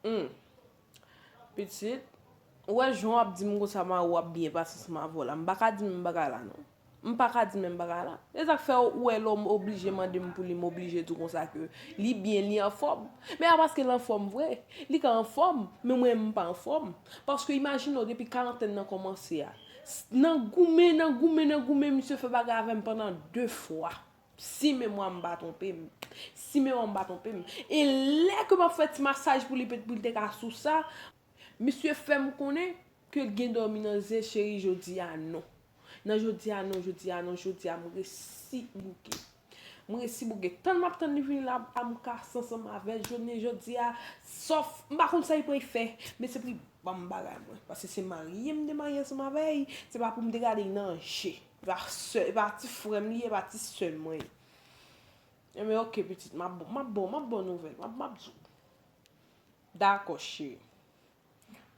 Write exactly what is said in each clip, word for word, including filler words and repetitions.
Hmm. Pitit, ou wè jan w ap di m konsa mari w ap byen pase ansanm avè w la, m pa ka di menm bagay la non. M pa ka di menm bagay la. E sa k fè ou wè lòm oblije mande m pou li, m oblije di w konsa ke li byen, li anfòm. Men a paske l anfòm vre. Li ka anfòm, men mwen menm m pa anfòm. Paske imajine w depi karantèn nan kòmanse a. S- Nan goumen, nan goumen, nan goumen, misye fè bagay avè m pandan de fwa. Si memwa m pa twonpe m. Si memwa m pa twonpe m. E lè ke m ap fè ti masaj pou li, pou li te ka sou sa, misye fè m konnen ke l gen dòmi nan zye cheri jodi a non. Nan jodi a non, jodi a non, jodi a m resi bouke. M resi bouke. Tann m ap tann li vini la, a m kase ansanm avè l jounen jodi a. Sòf, m pa konn sa li pral fè, men se pou li ban m bagay mwen. Paske se marye m te marye ansanm avè l, se pa pou m te gade l nan je. E pa sè, e pa ti frè m li ye, e pa ti sè m mwen ye. Ebyen, oke, pitit, m ap bon, m ap bon, m ap bon nouvèl, m ap, m ap di w. Dakò, cheri.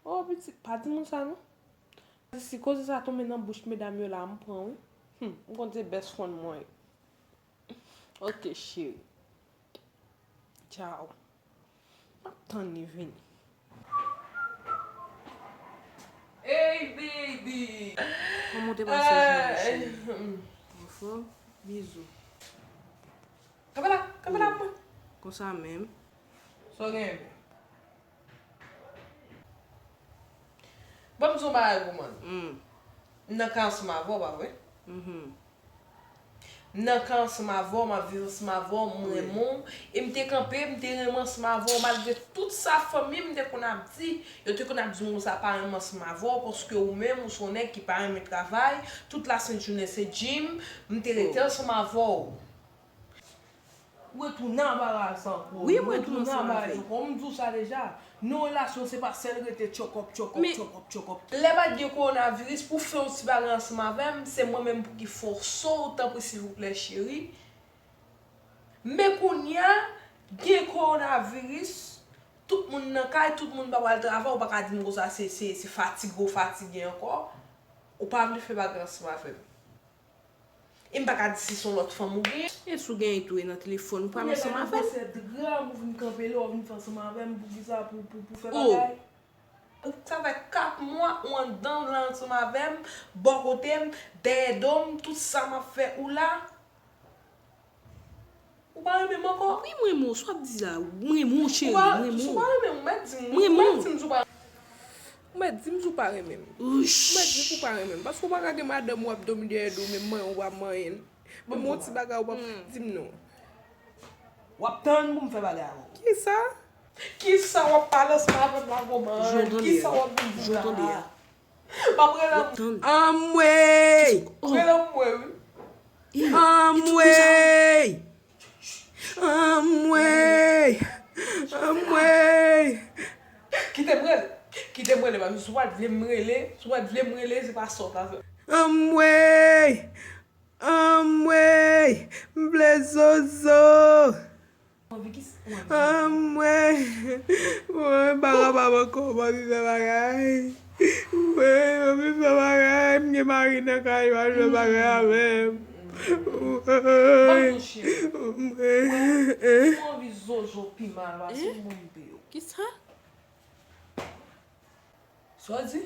O, pitit, pa di moun sa, non. Si koze sa tonbe nan bouch medam yo la, m pran, wi. Hmm, m konn se best friend mwen ye. Oke, cheri. Tchao. M ap tann li vini. Hey, baby! Kòman w te pase jounen an, cheri? Anfòm? Bizou. Kanpe la, kanpe la pou mwen. Konsa menm. Sa w genyen? Ban m di w yon bagay, gouman. M nan kay ansanm avè w, pa vre? M nan kay ansanm avè w, m ap viv ansanm avè w, m renmen w. E m te kanpe, m te renmen ansanm avè w, malgre tout sa fanmi m te konn ap di. Yo te konn ap di m konsa pa renmen ansanm avè w, paske ou menm, ou se yon nèg ki pa renmen travay, tout lasent jounen se gym, m te rete ansanm avè w. Ou retounen anba ras ankò. Wi, mwen retounen anba ras ankò. M di w sa deja. Nan yon relasyon, se pa sèl rete tchòkòp, tchòkòp, tchòkòp, tchòkòp. Lè pa t gen kowonaviris, pou fè yon ti bagay ansanm avè m, se mwen menm pou ki fòse w, tanpri, silvouplè, cheri. Men kounye a, gen kowonaviris, tout moun nan kay, tout moun pa pral travay, ou pa ka di m konsa se, se, se fatige w fatige ankò. Ou pa vle fè bagay ansanm avè m. E m pa ka di si se yon lòt fanm ou genyen. E si w genyen tou, e nan telefòn, ou pale ansanm avè l. Kounye a, ou vin kanpe la, ou vin fè ansanm avè m, poukisa, pou, pou, pou fè bagay? Ou travay kat mwa, ou anndan la ansanm avè m, bò kote m, dèyè do m, tout sa m ap fè, ou la. Ou pa renmen m ankò? Wi, m renmen w. Sa w ap di la? M renmen w, cheri. M renmen w. Si w pa renmen m, ou mèt di m. M renmen w. Ou mèt di m si w pa, ou mèt di m si w pa renmen m. Ou mèt di m si w pa renmen m. Paske w pa ka gen madanm w ap dòmi dèyè do w, menm manyen w pa manyen l. Menm yon ti bagay w p ap di m non. W ap tann pou m fè bagay avè w. Kisa? Kisa w ap pale ansanm avè m la, gwo manrèn? Kisa w ap vin di m la? M ap rele anmwey! Rele anmwey, wi. Anmwey! Anmwey! Anmwey! Kite m rele. Kite m rele, paske si w pa t vle m rele, si w pa t vle m rele, se pa sa w ta fè. Anmwey! Anmwey! M vle zozo! Anmwey! Woy, m pa kapab ankò, m anvi fè bagay. Woy, m anvi fè bagay, m gen mari nan kay, m anvi fè bagay avè m. Woy! Anmwey! Ou anvi zozo pi mal pase m, bon, m peye w. Kisa? Sa w di?